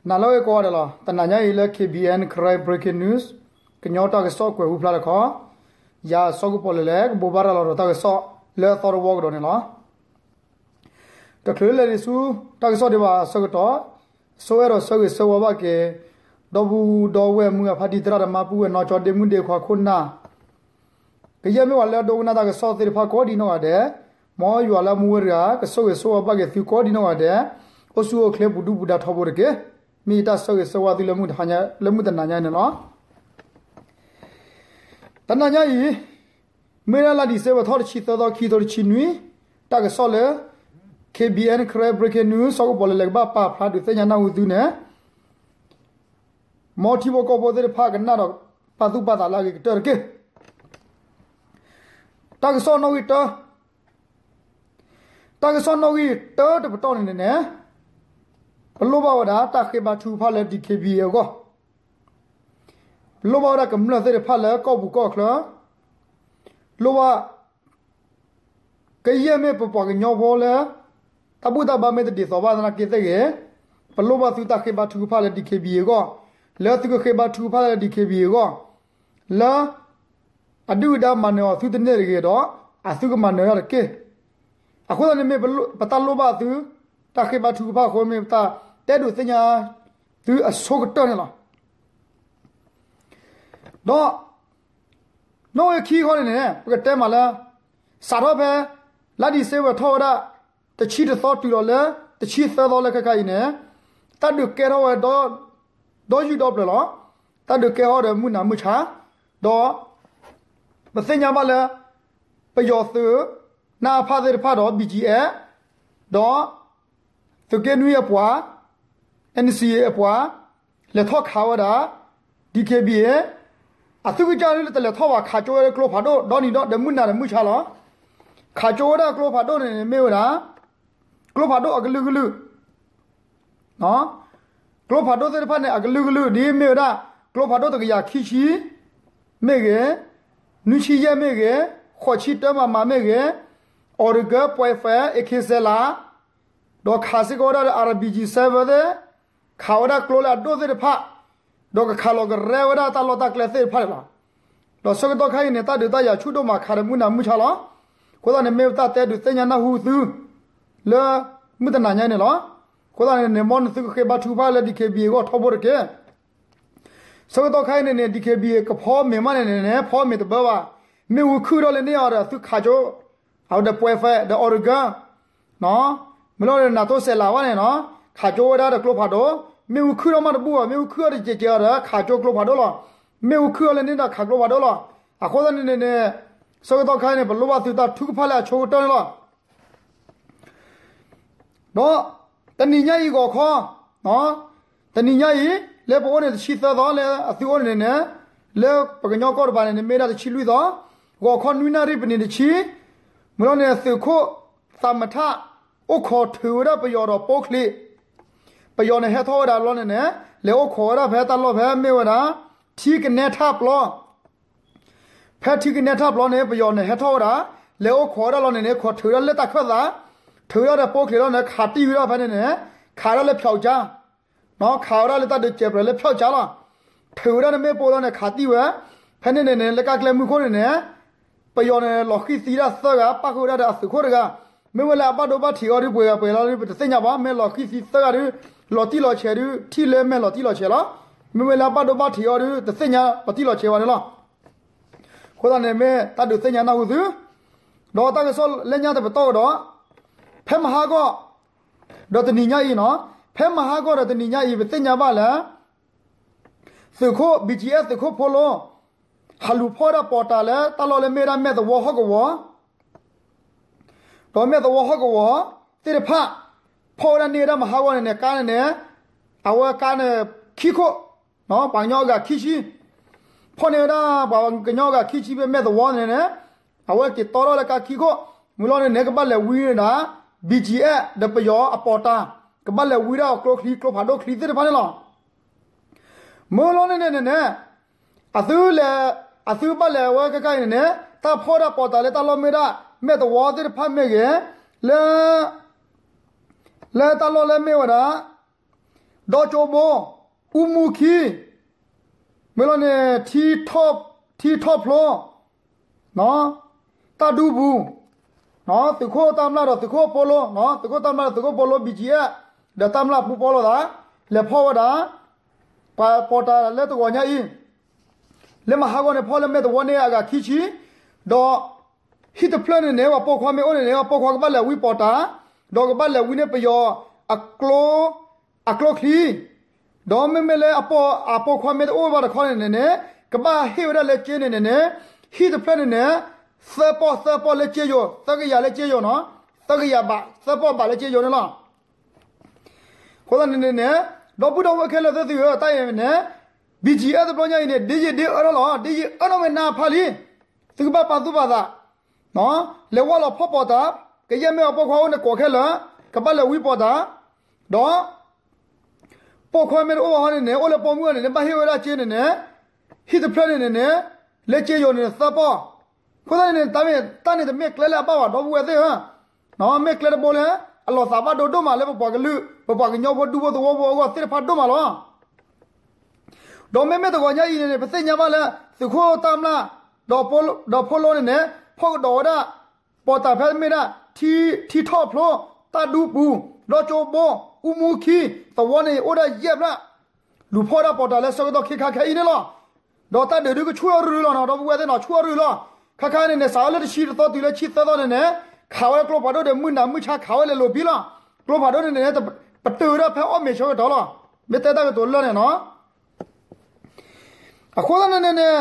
နၤလၢအဂ့ၤကိးဂၤဒဲးလီၤ. တနၤညါအံၤလၢ K B N Karen Breaking News ကညီတၢ်ကစီၣ်ကွဲးဟူဖျါတခီ, ယၤစီၤကပီၤလဲၣ်လဲၣ် ကဘိးဘၣ်ရၤလီၤဒီးတၢ်ကစီၣ်လၢအသီတဝီကဒီးန့ၣ်လီၤ. တချုးလဲၤဒံးဆူတၢ်ကစီၣ်ဒံးဘၣ်အဆၢကတီၢ်, ဆိအဲၣ်ဒိးဆၢဂ့ၤဆၢဝါဘၣ်က့ၤ ဒီပုၢ်ဒီဝဲၢ်မုၢ်အဖါတံၤသရၣ်သမါ ပုၢ်ဝဲၢ်နီၢ်ကၠီဒ့မုၣ်ဒ့ခွါခိၣ်နၢ် ကယဲၢ်မ့ၢ်ပှၤလၢအဒိကနၣ်တၢ်ကစီၣ်သ့ၣ်တဖၣ်ကိးဒံနီၢ်ဂၤဒဲး, မ်ယွၤလၢအမူဝဲတဂၤ ကဆိၣ်ဂ့ၤဆိၣ်ဝါဘၣ်က့ၤသုကိးဒံနီၢ်ဂၤဒဲး, အိၣ်ဆူၣ်အိၣ်ချ့ပူၤဒူပူၤဒါထီဘိတက့ၢ်. မ့ၢ်ယတၢ်ဆၢဂ့ၤဆၢဝါသုလၢမုၢ်တဟါညါ လၢမုၢ်တနၤညါအံၤန့ၣ်လီၤ. တနၤညါအံၤ မ့ၢ်ဒၣ်လါဒံၣ်စ့ဘၢၣ်ထီၣ်တဆံသၢသီ ခံကထိတဆံနွံ, တၢ်ကစီၣ်လၢ K B N Karen Breaking News စီၤကပီၤလဲၣ်လဲၣ်ကဘၣ်ပာ်ဖျါဒုးသ့ၣ်ညါနၢ်ဟူသုန့ၣ် မ်ထံဖိကီၢ်ဖိသ့ၣ်တဖၣ်ကနၣ်ဒီးပာ်သူၣ်ပာ်သးလၢအဂ့ၤကတၢၢ်တက့ၢ်. တၢ်ကစီၣ်နီၣ်ဂံၢ်တၢ, တၢ်ကစီၣ်နီၣ်ဂံၢ်တၢတပတီၢ်န့ၣ်န့ၣ်, ပလိၣ်ဘၣ်ဝဲဒၣ်တၢ်ဃ့ဘါထုကဖၣ်လၢ D K B A အဂီၢ်, ပလိၣ်ဘၣ်ဝဲဒၣ်ကမျၢၢ်သ့ၣ်တဖၣ်လၢကီၢ်ပူၤကီၢ်ချၢ, လိၣ်ဘၣ် ကယဲၢ်မ့ၢ်ပပှၤကညီဖိလၢ တၢ်ဘူၣ်တၢ်ဘါမ့ၢ်တဒ်သိးဘၣ်သနာ်က့သ့ၣ်ဂ့ၤ, ပလိၣ်ဘၣ်သုတၢ်ဃ့ဘါထုကဖၣ်လၢ D K B A အဂီၢ်, လၢသုကဃ့ဘါထုကဖၣ်လၢ D K B A အဂီၢ်, လၢ အဒုၣ်အဒါမၤနၢၤအီၤသုတန့ၢ်တဂ့ၤဒီး အသုကမၤနၢၤတၢ်တက့ၢ်. အဃိသတးန့ၣ်မ့ၢ်ပတၢ်လိၣ်ဘၣ်သု တၢ်ဃ့ဘါထုကဖၣ်အဃိ မ့ၢ်ပတၢ်တဲဒုးသ့ၣ်ညါသုအဆိကတၢၢ်န့ၣ်လီၤ. ဒီး နီၣ်ဂံၢ်ခံခီန့ၣ်န့ၣ် ပကတဲမးလၢ စးထီၣ်ဖဲ လါဒံၣ်စ့ဘၢၣ်ထီၣ်ဝဲဒၣ် တဆံတသီတုၤလီၤလၢ တဆံသၢသီလၢခဲခါအံၤန့ၣ် တၢ်ဒုးကဲထီၣ်ဝဲ ဒီယုၢ်ဒီပျၢၤလီၤ. တၢ်ဒုးကဲထီၣ်ဒီးမုၢ်နၤမုၢ်ဆါ, ဒီး ပသ့ၣ်ညါဘၣ်လၢ ပယီၤသုး နအဖသ့ၣ်တဖၣ်ဒီး B G F ဒီး သုးက့နွံအပှၤ N C A အပှၤ လဲၤထီၣ်ခးဝဲဒၣ် D K B A အသုကစၢ်ဒုးတလဲၤထီၣ်ဘၣ် ခးကၠိဝဲဒၣ်ကျိဖးဒိၣ် ဒီနံၤဒီးမုၢ်နၤဒီးမုၢ်ဆါလီၤ. ခးကၠိဝဲဒၣ်ကျိဖးဒိၣ်န့ၣ်မ့ၢ်ဝဲဒၣ် ကျိဖးဒိၣ်အကလုာ်ကလုာ် ကျိဖးဒိၣ်သ့ၣ်တဖၣ်န့ၣ် အကလုာ်ကလုာ်ဒ်မ့ၢ်ဝဲဒၣ် ကျိဖးဒိၣ်တကယၤခံဆံ မ့ၢ်ဂ့ၤ, နွံဆံယဲၢ်မ့ၢ်ဂ့ၤ, ဃိးဆံတၢမၤမၤမ့ၢ်ဂ့ၤ, အီၣ်တဂၢၢ် ပွဲးဖဲး AK စဲးလး, ဒီးခးစ့ၢ်ကီးဝဲဒၣ်ဒီး RPG seven သ့ၣ်, ခးဝဲဒၣ်ကျိလၢအဒိၣ်သ့ၣ်တဖၣ်, ဒီးကခးလီၤကရဲဝဲဒၣ်တၢ်လီၢ်တၢ်ကျဲသ့ၣ်တဖၣ်န့ၣ်လီၤ. ဒီးဆၢကတီၢ်ခဲအံၤန့ၣ် တၢ်ဒုးတၢ်ယၤဆူၣ်ဒိၣ်မးခးဒီးမုၢ်နၤမုၢ်ဆါလီၤ. အဃိသတးန့ၣ် မ့ၢ်ပတၢ်တဲဒုးသ့ၣ်ညါနၢ်ဟူသု လၢမုၢ်တနၤညါန့ၣ်လီၤ. အဃိသတးန့ၣ်န့ၣ် မ်နသုကဃ့ဘါထုကဖၣ်လၢ D K B A အဂီၢ်ထီဘိတက့ၢ်. ဆၢကတီၢ်ခဲအံၤန့ၣ်န့ၣ် D K B A ကဖီမ့ၤမးန့ၣ်န့ၣ် ဖီမ့ၤတဘၢဘၣ်. မ့ၣ်အူခုၣ်ထီၣ်လၢန့ၢ်အီၤဒီး သုခးကၠိ အဝဲဒီးပွဲးဖဲးဒီးအီၣ်တဂၢၢ် မ့ၢ်လီၤဒီးနၤတိစဲးလးဝဲန့ၣ်နီၤ ခးကၠိဝဲဒၣ်ဒီးကျိဖးဒိၣ်, မ့ၣ်အူခုၣ်ထီၣ်မးတဘူၣ်ဘၣ်, မ့ၣ်အူခုၣ်ထီၣ်တစဲးစဲးအီၤဒီး ခးကၠိကျိဖးဒိၣ်လီၤ. မ့ၣ်အူခုၣ်ထီၣ်လၢန့ၣ်ဒီးခးကျိဖးဒိၣ်လီၤ. အဃိသတးန့ၣ်န့ၣ် ဆၢကတီၢ်ခဲအံၤန့ၣ် ပလိၣ်ဘၣ်သုတၢ်ထုကဖၣ်လၢအဆိကတၢၢ်န့ၣ်လီၤ. ဒီးတနံၤညါအံၤဂီၤခီ, တနံၤညါအံၤ လၢပအိၣ်န့ၣ်တဆံသၢသီ လၢအသုအိၣ်န့ၣ်န့ၣ်, လၢပကညီကီၢ်တဘ့ၣ်န့ၣ်န့ၣ် မ့ၢ်ဒၣ်တဆံလွံၢ်သီ, ဂီၤခီနွံနၣ်ရံၣ်ပနံးတဆံ, မ့ၢ်လီၤန့ၣ် သုးခိၣ်သးမထၣ် အိၣ်ခိးထုးဝဲဒၣ်ပယီၤဒီးပိချံး, ပယီၤန့ၣ်ဟဲထီၣ်ဝဲဒၣ်လီၤန့ၣ်န့ၣ်, လဲၤအိၣ်ခိးဝဲဒၣ်ဖဲတၢ်လီၢ်ဖဲမ့ၢ်ဝဲဒၣ် ထံကနဲထၣ်ပျီ ဖဲထံကနဲထၣ်ပျီန့ၣ် ပယီၤန့ၣ်ဟဲထီၣ်ဝဲဒၣ်, လဲၤအိၣ်ခိးဝဲဒၣ်လီၤန့ၣ်န့ၣ် ခိးထုးဝဲဒၣ်လၢတၢ်ခၢၣ်သး, ထုးဝဲဒၣ်ဒီးပိချံးလီၤန့ၣ် ခးတံၢ်ဝဲဒၣ်ဖဲန့ၣ်န့ၣ်, ခးဝဲဒၣ်လၢဖျီးကၠါ, ခးဝဲဒၣ်လၢတၢ်ဒုးစဲးပြဲးလၢဖျီးကၠါလီၤ. ထုးဝဲဒၣ်န့ၣ်မ့ၣ်ပိၢ်လီၤန့ၣ် ခးတံၢ်ဝဲ, ဖဲန့ၣ်န့ၣ်န့ၣ် လၢကါကျဲမုၢ်ခိၣ်န့ၣ်န့ၣ် ပယီၤန့ၣ် လီၤဃံၢ်သံဒၣ်သၢဂၤ ပၣ်ဃုာ်ဝဲဒၣ်ဒီးအသုးခိၣ်တဂၤ, မ့ၢ်ဝဲလၢအဘၣ်ဒိဘၣ်ထံးအီၤဒုးပှဲၤဂၤပှဲၤလီၤဒုး ပတသ့ၣ်ညါဘၣ်, မ့ၢ်လီၤဃံၢ်သံသၢဂၤဒုး လီၤတံၢ်လီၤဆဲးဒုး ထံၣ်လၢမဲာ်လီၤတံၢ်လီၤဆဲးလီၤ. မ့ၢ်ဝဲလၢအဘၣ်ဒိဘၣ်ထံးအီၤဒုး တသ့ၣ်ညါလီၤတံၢ်လီၤဆဲးဘၣ်န့ၣ်လီၤ. အဃိသတးန့ၣ်မ့ၢ်တၢ်ဒုးသ့ၣ်ညါနၢ်ဟူသု, ဒီးတၢ်ကစီၣ်လၢညါတပတီၢ်ကဒီး, ဖဲမဟါဂီၢ် ဒီးတနံၤညါအံၤနီၤ, ဖဲမဟါဂီၢ်ဒီးတနံၤညါအံၤ ပသ့ၣ်ညါဘၣ်လၢ သုးခိၣ် B G F သုးခိၣ်ဖိလီၤ ဟးလူၤဖီၣ်ဝဲဒၣ်ပီးတၢ်လၢတၢ်လီၢ်လၢမ့ၢ်ဝဲဒၣ်မဲၢ်သဝီဟီၣ်ကဝီၤ, ဒီးမဲၢ်သဝီဟီၣ်ကဝီၤသ့ၣ်တဖၣ် ဖီၣ်ဝဲဒၣ်န့ၢ်ဝဲဒၣ်မဟါဂီၢ်န့ၣ်န့ၣ် ကါန့ၣ်န့ၣ်, အဝဲကါန့ၣ်ခံခိၣ်, ပှၤကညီအဂၤခံဆံ, ဖီၣ်န့ၢ်ဝဲဒၣ်ပှၤကညီအဂၤခံဆံဖဲမဲၢ်သဝီန့ၣ်န့ၣ်, အဝဲက့ၤတီထီၣ်လၢကါခံခိၣ်, မ့ၢ်လီၤန့ၣ်န့ၣ် ကဘၣ်လဲၤဝံန့ၣ်ဒၣ် B G F ဒီးပယီၤအပီးတၢ်, ကဘၣ်လဲၤဝံဒၣ်အကျိချံကျိဖးဒိၣ်ချံသ့ၣ်တဖၣ်န့ၣ်လီၤ. မ့ၢ်လီၤန့ၣ်န့ၣ်န့ၣ်န့ၣ်, အသုလဲၤ, အသုဘၣ်လဲၤဝဲခဲခါအံၤန့ၣ်န့ၣ် တၢ်ဖီၣ်ဒၣ်ပီးတၢ်လၢတၢ်လီၢ်မ့ၢ်ဒၣ် မဲၢ်သဝီသ့ၣ်တဖၣ်မ့ၢ်ဂ့ၤ, လၢ, လၢတၢ်လီၢ်လၢမ့ၢ်ဝဲဒၣ် ဒီကၠိဘိ, အူမူခံ, မ့ၢ်လီၤန့ၣ် ထံထီၣ်ဖျိ, တၢ်ဒူပူၤ, သုးခိၣ်တၢ်မျၢ်ဒီးသုးခိၣ်ဖိလိ, သုးခိၣ်တၢ်မျၢ်ဒီးသုးခိၣ်ဖိလိ ဘံၣ်ကၠံၣ်အဲၣ် ဒီးတၢ်မျၢ်ပူၤပီလိာ်သး, လဲၤဖီၣ်ဝဲဒၣ် ပှၤပိာ်တၢ်လၢတဂီၤညါအံၤ, လၢမဟါဂီၤန့ၣ် ဖီၣ်လၢမဲာ်သဝီန့ၣ်အဂၤခံဆံ, ဒီးဟံၣ်တဖျၢၣ်န့ၣ်န့ၣ် ပှၤပိာ်ခွါမ့ၢ်အိၣ်န့ၣ်န့ၣ် ပှၤပိာ်ခွါကဘၣ်လဲၤဝံပိာ်တၢ်, ဒီးကဘၣ်လဲၤဝံန့ၢ်ပယီၤအကျိ အကျိချံ, ဒီးမ့မ့ၢ်လၢအပိာ်ခွါမ့ၢ်တအိၣ်ဘၣ်တခီန့ၣ်န့ၣ်န့ၣ် ကဘၣ်ဟ့ၣ်ဝဲဒၣ်လၢကၠ့န့ၣ်န့ၣ်န့ၣ် ဟံၣ်တဖျၢၣ်န့ၣ်န့ၣ် သၢပီၢ်သၢပီၢ်လၢကၠ့ယိၤ, သၢကယၤလၢကၠ့ယိၤနီၤ, သၢကယၤဘး သၢပီၢ်ဘးလၢကၠ့ယိၤန့ၣ်လီၤ. အဃိသတးန့ၣ်န့ၣ်န့ၣ် ဒီပုၢ်ဒီဝဲၢ်ခဲလၢာ်သ့ၣ်သုဧၢ, တၢ်အံၤန့ၣ် ဘံၣ်ကၠံၣ်အဲၣ်တဘျီညါအံၤန့ၣ် ဒ်ယဒ်အၢထီၣ်လီၤ, ဒ်ယအၢထီၣ်မ့ၢ်နါဖးလံ, သုကဘၣ်ပာ်သူၣ်ပာ်သး, လဲၤဝဲလီၤဖီၣ်ပိာ်တၢ်, ကယဲၢ်မ့ၢ်အပိာ်ခွါအိၣ်န့ၣ်ကိးခဲလၢာ်, ကဘၣ်လဲၤဝံပိာ်တၢ်, ဒီး ပိာ်ခွါမ့ၢ်တအိၣ်ဘၣ်ဟီန့ၣ်န့ၣ် အိၣ်လၢပိာ်မုၣ်အီၤန့ၣ်န့ၣ် ဘၣ်ဟ့ၣ်ဝဲဒၣ်ကၠ့န့ၣ်န့ၣ်, ဟံၣ်တဖျၢၣ်န့ၣ်န့ၣ်န့ၣ် လၢကၠ့ယိၤန့ၣ်န့ၣ်သၢပီၢ်, အဃိသတးန့ၣ်န့ၣ် တၢ်မ့ၢ်တၢ်န့ၣ်တမ့ၢ်ကျဲလၢအဘၣ်ဘၣ် ဒီပုၢ်ဝဲၢ်သ့ၣ်ဧၢ, မ့ၢ်ကျဲတဘိလၢ အလီၤသးဘၣ်ဒိဒိၣ်မးလၢပပှၤကလုာ် ပပှၤကညီဖိဒူဖိသဝီဖိအဂီၢ်သ့ၣ်တဖၣ်ဒိၣ်မးလီၤ. ဒီးမ့မ့ၢ်တဂီၤညါအံၤန့ၣ်န့ၣ် ပသ့ၣ်ညါဘၣ်လၢ သုးခိၣ်တၢ်မျၢ် ဒီးဖိလိန့ၣ်န့ၣ် ဖီၣ်ကဒီးဝဲဒၣ် ပိာ်တၢ်ဖဲမ့ၢ်ဒၣ် ထံထီၣ်ဖျိ, တၢ်ဒူပူၤ, ဒီကၠိဘိ, အူမူခံ, သဝီန့ၣ်အိၣ်ဒၣ်ယဲၢ်ဖျၢၣ်, လူၤဖီၣ်ဒၣ်ပိာ်တၢ်လၢဆၢကတီၢ်ခဲခါခဲအံၤန့ၣ်လီၤ. ဒီးတၢ်ဒုးဒုးကဆူၣ်အရူၤလီၤနီၤ ဒီပုၢ်ဝဲၢ်သ့ၣ်နီၤ ဆူၣ်အရူၤလီၤ. ခါခါန့ၣ်န့ၣ် စးထီၣ်လၢတဆံတသီတုၤလၢဆံသၢသီန့ၣ်န့ၣ် ခးဝဲကျိဖးဒိၣ်ဒီးမုၢ်နၤမုၢ်ဆါခးဝဲလဲၤလိာ်ပံလီၤ. ကျိဖးဒိၣ်န့ၣ်န့ၣ် ပတုာ်ဝဲဒၣ်ဖဲအီၣ်မ့ၤဆၢကတီၢ်လီၤ. မ့ၢ်တဲတၢ်ကတိၤလၢန့ၣ်နီၤ အဃိသတးန့ၣ်န့ၣ်န့ၣ်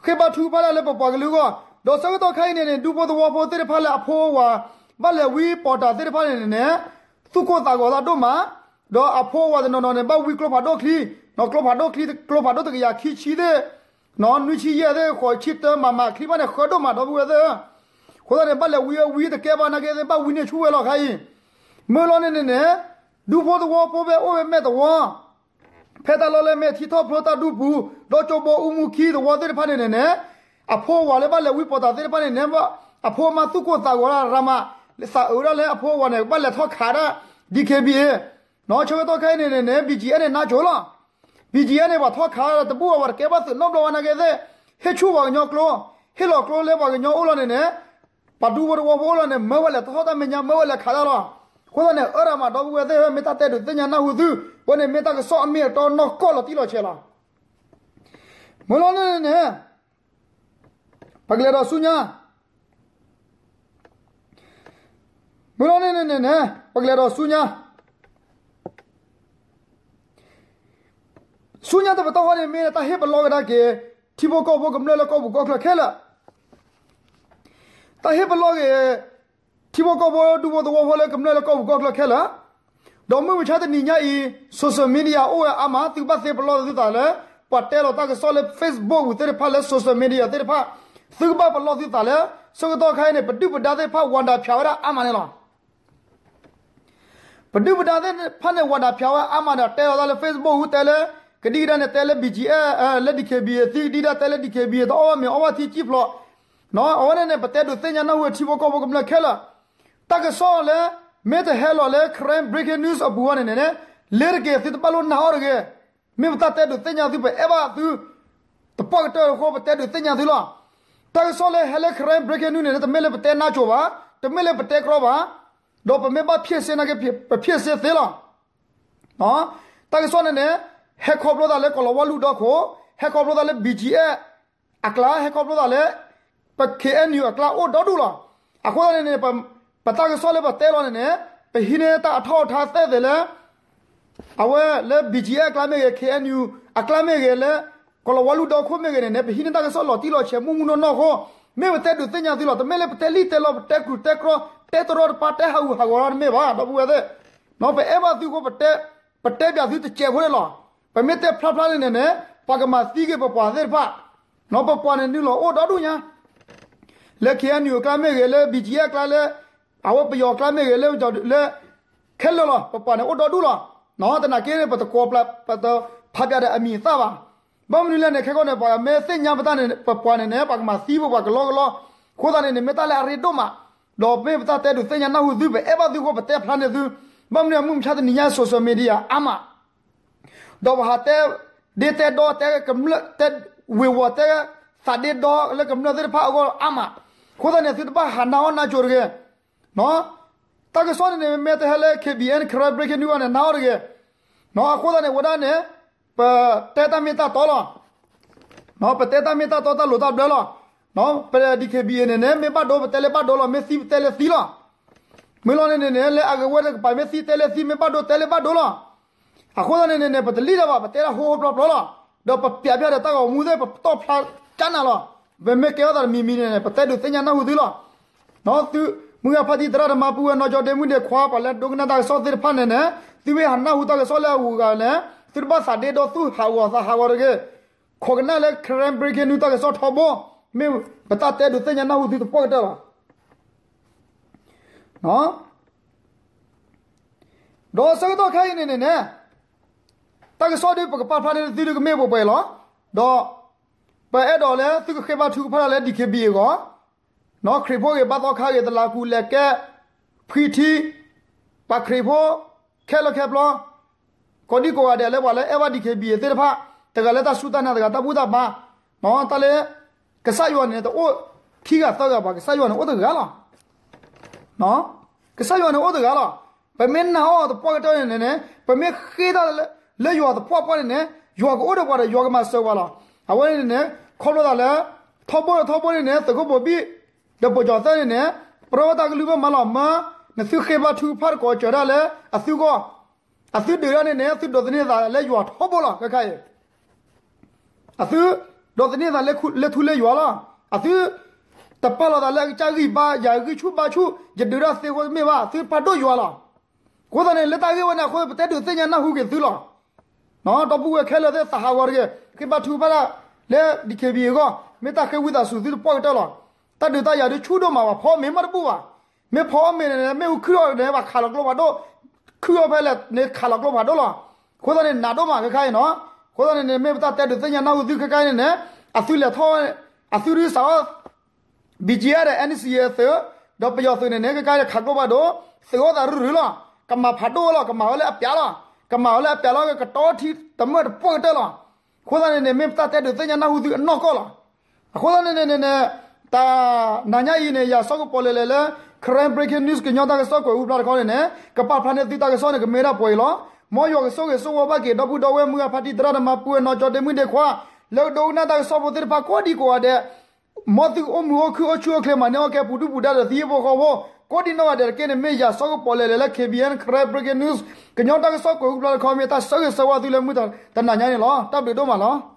ဃ့ဘါထုကဖၣ်တၢ်လၢပပှၤကလုာ်အဂီၢ်, ဒီးဆၢကတီၢ်ခဲအံၤန့ၣ်န့ၣ် ဒူဖိသဝီဖိသ့ၣ်တဖၣ်လၢအဖိအဝၤ ဘၣ်လဲၤဝံပိာ်တၢ်သ့ၣ်တဖၣ်န့ၣ်န့ၣ်န့ၣ် သူၣ်ကိၢ်သးဂီၤသးဒိၣ်မး, ဒီးအဖိအဝၤတနီၤနီၤန့ၣ် ဘၣ်ဝံကျိဖးဒိၣ်ချံ, ကျိဖးဒိၣ်ချံ ကျိဖးဒိၣ်တကယၤခံဆံသ့ၣ်, နွံဆံယဲၢ်သ့ၣ် ဃိးဆံတၢ မးမးချံဘၣ်န့ၣ် ဃၢဒိၣ်မး ဒီပုၢ်ဝဲၢ်သ့ၣ်ဧၢ. အဃိသတးန့ၣ် ဘၣ်လဲၤဝံဝံတကဲဘၣ်နာ်က့သ့ၣ် ဘၣ်ဝံန့ၢ်ဆူၣ်ဝဲလီၤခါအံၤ, မ့ၢ်လီၤန့ၣ်န့ၣ်န့ၣ် ဒူဖိသဝီဖိဖဲအိၣ်ဝဲမဲာ်သဝီ ဖဲတၢ်လီၢ်လၢမဲာ်ထံထီၣ်ဖျိတၢ်ဒူပူၤ ဒီကၠိဘိအူမူခံသဝီသ့ၣ်တဖၣ်န့ၣ်န့ၣ်န့ၣ် အဖိအဝၤလၢဘၣ်လဲၤဝံပိာ်တၢ်သ့ၣ်တဖၣ်န့ၣ်န့ၣ် အဖိအမါသူၣ်ကိၢ်သးဂီၤတၢ်ရၤမး, သးအုးဒၣ်လၢအဖိအဝၤန့ၣ် ဘၣ်လဲၤထီၣ်ခးဒၣ် ဒီး ဆၢကတီၢ်ခဲအံၤန့ၣ်န့ၣ် BGF န့ၣ် နါကိၤလီၤ. BGF န့ၣ် ပှၤထီၣ်ခးတဘူၣ်အဝၤတကဲဘၣ်သုးနီတဘျီဝဲနာ်က့သ့ၣ်, ဟ့ၣ်ဆူၣ်ပှၤကညီကျိ, ဟ့ၣ်လီၤကျိလၢပှၤကညီအိၣ်လီၤန့ၣ်န့ၣ် ပှၤဒူဖိသဝီဖိအိၣ်လီၤန့ၣ် မၢဝဲလဲၤထီၣ်တၢ်မဲာ်ညါ မၢဝဲလဲၤခးတၢ်လီၤ. အဃိသတးန့ၣ် အၢရၤမး ဒီပုၢ်ဝဲၢ်သ့ၣ်ဧၢ, မ့ၢ်တၢ်တဲဒုးသ့ၣ်ညါနၢ်ဟူသု, အဝဲန့ၣ်မ့ၢ်တၢ်ကစီၣ်အမ့ၢ်အတီနီၢ်ကီၢ်လီၤတံၢ်လီၤဆဲးလီၤ. မ့ၢ်လီၤန့ၣ်န့ၣ် ပကလဲၤဒီးဆူညါ, မ့ၢ်လီၤန့ၣ်န့ၣ်န့ၣ် ပကလဲၤဒီးဆူညါ, ဆူညါတပတီၢ်ဃီန့ၣ် မ့ၢ်တၢ်ဟ့ၣ်ပလီၢ်ကဒါက့ၤ ထံဖိကီၢ်ဖိကမျၢၢ်လၢကီၢ်ပူၤကီၢ်ချၢခဲလၢာ်, တၢ်ဟ့ၣ်ပလီၢ်က့ၤ ထံဖိကီၢ်ဖိဒူဖိသဝီဖိလၢကမျၢၢ်လၢကီၢ်ပူၤကီၢ်ချၢခဲလၢာ်, ဒီးမုၢ်မဆါတနံၤညါအံၤ social media အိၣ်ဝဲအါမး, သုကဘၣ်သ့ပလီၢ်သုသးလၢ ပှၤတဲလီၤတၢ်ကစီၣ်လၢ Facebook ပူၤသ့ၣ်တဖၣ်လၢ social media သ့ၣ်တဖၣ်, သုကဘၣ်ပလီၢ်သုသးလၢ ဆၢကတီၢ်ခါအံၤန့ၣ် ပဒုၣ်ပဒါသ့ၣ်တဖၣ် ဝးဒးဖၠးဝဲဒၣ်အါမးန့ၣ်လီၤ. ပဒုၣ်ပဒါသ့ၣ်တဖၣ်န့ၣ် ဝးဒးဖၠးဝဲအါမးဒီး တဲလီၤတၢ်လၢ Facebook ဟူတဲလၢ ကဒံကဒါန့ၣ် တဲလၢ BGF လၢ DKBA သံကဒံကဒါ တဲလၢ DKBA တအီၣ်ဘၣ်မ့ၤအီၣ်ဘၣ်ထံကံၣ်ဖျိး, အဝဲန့ၣ်န့ၣ် ပတဲဒုးသ့ၣ်ညါနၢ်ဟူထံဖိကီၢ်ဖိကမျၢၢ်ခဲလၢာ်, တၢ်ကစီၣ်လၢ မ့ၢ်တဟဲလီၤလၢ Karen Breaking News အပူၤအဂီၢ်န့ၣ်န့ၣ် လ့ၤတက့ၤသုတဘၣ်လိၣ်နာ်အီၤတဂ့ၤ, မ့ၢ်ပတၢ်တဲဒုးသ့ၣ်ညါသု ပအဲၣ်ဘၣ်သု တပှၢ်ကတၢၢ်အဃိ ပတဲဒုးသ့ၣ်ညါသုလီၤ. တၢ်ကစီၣ်လၢဟဲလၢ Karen Breaking News န့ၣ် တမ့ၢ်လၢပတဲနါကိၤဘၣ်, တမ့ၢ်လၢပတဲကြီဘၣ်, ဒီးပမ့ၢ်ဘၣ်ဖျ့ၣ်စ့နာ်က့ ပဖျ့ၣ်စ့သ့လီၤ. တၢ်ကစီၣ်န့ၣ်န့ၣ် ဟဲခီဖျိသးလၢကီၤလၤဝါလူၢ်ဒီခိၣ်, ဟဲခီဖျိသးလၢ BGF အကျါ, ဟဲခီဖျိသးလၢ ပ KNU အကျါအိၣ်ဒီဒူၣ်လီၤ. အဃိသတးန့ၣ်န့ၣ် ပတၢ်ကစီၣ်လၢပတဲလီၤန့ၣ်န့ၣ် ပဟံးန့ၢ်တၢ်အထီၣ်အထါသ့ၣ်သ့ၣ်လၢ အဝဲလၢ BGF အကျါမ့ၢ်ဂ့ၤ, KNU အကျါမ့ၢ်ဂ့ၤ, လၢကီၤလၤဝါလူၢ်ဒီခိၣ်မ့ၢ်ဂ့ၤန့ၣ်န့ၣ် ပဟံးန့ၢ်တၢ်ကစီၣ်လီၤတံၢ်လီၤဆဲးမုၢ်မုၢ်နီၢ်နီၢ်အဃိ မ့ၢ်ပတဲဒုးသ့ၣ်ညါသုလီၤ. တမ့ၢ်လၢပတဲလံၣ်တဲလီ ပတဲကြူးတဲကြီ တဲတရီတပါ တဲဟးဂူာ်ဟးဂီၤတမ့ၢ်ဘၣ် ဒီပုၢ်ဝဲၢ်သ့ၣ်, ပအဲၣ်ဘၣ်သုအဃိ ပတဲပၠးသုတစဲးဖိန့ၣ်လီၤ. ပမ့ၢ်တဲဖျါဖျါန့ၣ်န့ၣ်န့ၣ် ပှၤကမၤသံက့ၤပပှၤသ့ၣ်တဖၣ်, ပပှၤန့ၣ်နုာ်လီၤအိၣ်ဒီဒူၣ်ညါ လၢ KNU အကျါမ့ၢ်ဂ့ၤ, လၢ BGF အကျါ, လၢ အဝဲပယီၤအကျါမ့ၢ်ဂ့ၤ, လၢ လၢ ခဲလၢာ်လီၤ. ပပှၤန့ၣ်အိၣ်ဒီဒူၣ်လီၤ. သနာ်က့န့ၣ် ပတကိးပျး ပတဖးပၠးဒီးအမံၤအသၣ်ဘၣ်. ဘၣ်မနုၤလဲၣ်န့ၣ် ခဲကီန့ၣ် ပှၤမ့ၢ်သ့ၣ်ညါပတၢ်န့ၣ် ပပှၤန့ၣ်န့ၣ် ပှၤကမၤသံပပှၤကလီကလီ. အဃိသတးန့ၣ်န့ၣ် မ့ၢ်တၢ်လၢအရ့ဒိၣ်မး, ဒီးမ့ၢ်ပတၢ်တဲဒုးသ့ၣ်ညါနၢ်ဟူသု ပအဲၣ်ဘၣ်သုအဃိ ပတဲဖျါန့ၢ်သု. ဘၣ်မနုၤမုၢ်မဆါတနံၤညါ social media အါမး ဒီးပဟးတဲဒ့တဲဒီ တဲကမျၢၢ် တဲဝ့ၤဝီၤ တဲသးဒ့ဒီလၢကမျၢၢ်သ့ၣ်တဖၣ်အဂီၢ်အါမး. အဃိသတးန့ၣ် သုတဘၣ်ဟးနၢ်အီၣ်နၢ်ကိၤတဂ့ၤ. တၢ်ကစီၣ်န့ၣ်န့ၣ် မ့ၢ်တဟဲလၢ K B N Karen Breaking News န့ၣ် နၢ်အီၣ်တဂ့ၤ. အဃိသတးန့ၣ် ဝဲဒၣ်န့ၣ် ပတဲတၢ်မ့ၢ်တၢ်တီလီၤ. ပတဲတၢ်မ့ၢ်တၢ်တီတၢ်လိၤတၢ်ဘျၢလီၤ. ပ D K B A န့ၣ်န့ၣ် မ့ၢ်ဘၣ်ဒိ ပတဲလၢဘၣ်ဒိလီၤ, မ့ၢ်သံပတဲလၢသံလီၤ. မ့ၢ်လီၤန့ၣ်န့ၣ်န့ၣ် လၢအဂ့ၤဝဲတကပၤ မ့ၢ်သံတဲလၢသံ, မ့ၢ်ဘၣ်ဒိတဲလၢဘၣ်ဒိလီၤ. အဃိသတးန့ၣ်န့ၣ်န့ၣ် ပတလံၣ်ဒၣ်ဘၣ်, ပတဲတၢ်ဟိဟိပျီပျီလီၤ. ဒီးပပျးဖျါဒီးတၢ်ဂီၤမူသ့ၣ် ပတီၢ်ဖျါကၠါနၤလီၤ. ပမ့ၢ်ကဲထီၣ်သးတမံၤမံၤန့ၣ်န့ၣ် ပတဲဒုးသ့ၣ်ညါနၢ်ဟူသုလီၤ. သုမုၢ်ဂၤဖါတံၤသရၣ်သမါ ပုၢ်ဝဲၢ်နီၢ်ကၠီဒ့မုၣ်ဒ့ခွါ ပှၤလၢဒိကနၣ်တၢ်ကစီၣ်သ့ၣ်တဖၣ်န့ၣ်န့ၣ် သုမ့ၢ်ဟးနၢ်ဟူတၢ်ကစီၣ်လၢအဂုၤအဂၤန့ၣ် သုတဘၣ်သးဒ့ဒီ သုဟးဂီၤသးဟးဂီၤတဂ့ၤ. ခိးကနၣ်လၢ Karen Breaking News တၢ်ကစီၣ်ထီဘိ, မ့ၢ်ပတၢ်တဲဒုးသ့ၣ်ညါနၢ်ဟူသုသပှၢ်ကတၢၢ်လီၤ. ဒီးဆၢကတီၢ်ခဲအံၤန့ၣ်န့ၣ်န့ၣ် တၢ်ကစီၣ်ဒ်ပကပာ်ဖျါန့ၢ်သုဒ်ကမ့ၢ်ပှဲၤပှဲၤလီၤ. ဒီးပအဲၣ်ဒိးလၢသုကဃ့ဘါထုကဖၣ်တၢ်လၢ D K B A အဂီၢ်, ခရံာ်ဖိဂ့ၤ, ဘါသီခါဂ့ၤ, သလးကူလဲၤကဲ, ဖှံထံ, ပှၤခရံာ်ဖိ, ခဲလၢာ်ခဲဆ့, ကိးဒံကိးဂၤဒဲးလၢပှၤလၢအဲၣ်ဘၣ် D K B A သ့ၣ်တဖၣ်, တဂၤလၢတၢ်စူၢ်တၢ်နာ်, တဂၤတၢ်ဘူၣ်တၢ်ဘါ, တၢ်လၢ ကစၢ်ယွၤန့ၣ် တအိၣ်ခံဂၤသၢဂၤဘၣ်, ကစၢ်ယွၤန့ၣ်အိၣ်တဂၤလီၤ. ကစၢ်ယွၤန့ၣ်အိၣ်တဂၤလီၤ. ပမ့ၢ်နာ်အီၤသပှၢ်ကတၢၢ်န့ၣ်န့ၣ် ပမ့ၢ်ဃ့တၢ်လၢယွၤသပှၢ်ပှၢ်န့ၣ်န့ၣ် ယွၤကအိၣ်ဒီးပှၤဒီး ယွၤကမၤစၢၤပှၤလီၤ. အဝဲန့ၣ်န့ၣ် ခီဖျိသးလၢ ထီဘိဒီးထီဘိန့ၣ်န့ၣ် သုးခိၣ်ဘိဘံၣ် ဒီးပိာ်ကၠီၤသၢန့ၣ်န့ၣ် ပြၢဝဲတၢ်ကလုၢ်ဘၣ်မးလီၤ. မ့ၢ်နသုဃ့ဘါထုကဖၣ်တကိးစၢၤဒၣ်လၢအသုဂီၢ်, အသုဒုးဒၣ်န့ၣ်န့ၣ် သုဒိးသန့ၤသးလၢယွၤထီဘိလီၤ. ခဲခါအံၤ အသုဒိးသန့ၤသးလၢထူလၢယွၤလီၤ. အသုတပာ်လီၤသးလၢအကစၢ်ဂံၢ်ဘါယၤဂံၢ်ဆူၣ်ဘါဆူၣ် ယဒုးဒၣ်သ့အဃိတမ့ၢ်ဘၣ်, သုဖးဒိၣ်ယွၤလီၤ. အဃိသတးန့ၣ် လၢတၢ်ဂ့ၢ်ဝဲန့ၣ်အဃိ ပတဲဒုးသ့ၣ်ညါနၢ်ဟူက့ၤသုလီၤ. ဒီပုၢ်ဝဲၢ်ခဲလၢာ်သ့ၣ် သးဟးဂီၤတဂ့ၤ, ဃ့ဘါထုကဖၣ်တၢ်လၢ D K B A အဂီၢ်, မ့ၢ်တၢ်ဃ့ဝံသးစူၤသုသပှၢ်ကတၢၢ်လီၤ. တၢ်ဒုးတၢ်ယၤဒုးဆူၣ်ဒိၣ်မးဘၣ်, ဖီအီၣ်မ့ၤမးတဘူၣ်ဘၣ်. မ့ၢ်ဖီအီၣ်မ့ၤန့ၣ် မ့ၣ်အူခုၣ်အီၣ်န့ၣ် ဘၣ်ခးလီၤကျိဖးဒိၣ်, ခုၣ်အီၣ်ဖဲလဲၣ်န့ၣ် ခးလီၤကျိဖးဒိၣ်လီၤ. အဃိသတးန့ၣ် နးဒိၣ်မးခဲခါအံၤနီၤ. အဃိသတးန့ၣ်န့ၣ် မ့ၢ်ပတၢ်တဲဒုးသ့ၣ်ညါနၢ်ဟူသုခဲခါအံၤန့ၣ်န့ၣ် အသုလဲၤထီၣ်, အသုဒုးစးထီၣ် B G F ဒီး N C A သုး, ဒီးပယီၤသုးန့ၣ်န့ၣ် ခဲခါအံၤခးကျိဖးဒိၣ်, သုးအိၣ်သးရုၢ်ရုၢ်လီၤ. ကမၤဖးဒိၣ်ဝဲလီၤ, ကမၤဝဲလၢအပျးလီၤ. ကမၤဝဲလၢအပျးလီၤ, ကတီထံတမၢၢ်တပှၢ်ကတၢၢ်လီၤ. အဃိသတးန့ၣ်န့ၣ် မ့ၢ်ပတၢ်တဲဒုးသ့ၣ်ညါနၢ်ဟူသုအနီၢ်ကီၢ်လီၤ. အဃိသတးန့ၣ်န့ၣ်န့ၣ်န့ၣ် တနၤညါအံၤန့ၣ် ယၤစီၤကပီၤလဲၢ်လဲၣ်လၢ Karen Breaking News ကညီတၢ်ကစီၣ်ကွဲးဟူဖျါတခီန့ၣ်န့ၣ် ကပာ်ဖျါန့ၢ်သုတၢ်ကစီၣ်န့ၣ် ကမ့ၢ်ဒၣ်ပှဲၤအံၤလီၤ. မ်ယွၤကဆိၣ်ဂ့ၤဆိၣ်ဝါဘၣ်က့ၤ ဒီပုၢ်ဒီဝဲၢ် မုၢ်ဂၤဖါတံၤသရၣ်သမါ ပုၢ်ဝဲၢ်နီၢ်ကၠီဒ့မုၣ်ဒ့ခွါ လၢကဒိကနၣ်တၢ်ကစီၣ်ဖိသ့ၣ်တဖၣ်ကိးဒံကိးဂၤဒဲး, မ်သုကအိၣ်မုာ်အိၣ်ခုၣ်အိၣ်ဆူၣ်အိၣ်ချ့ မၤန့ၢ်အီၣ်ကဲပူၤဒုၣ်ပူၤဒါဒီးသုဟံၣ်ဖိဃီဖိ ကိးဒံနီၢ်ဂၤဒဲးတက့ၢ်န့ၣ် မ့ၢ်ယၤစီၤကပီၤလဲၢ်လဲၣ်လၢ K B N Karen Breaking News ကညီတၢ်ကစီၣ်ကွဲးဟူဖျါတခီ မ့ၢ်တၢ်ဆၢဂ့ၤဆၢဝါသုလၢမုၢ်တနၤညါန့ၣ်လီၤ. တၢ်ဘျုးဒိၣ်မးလီၤ.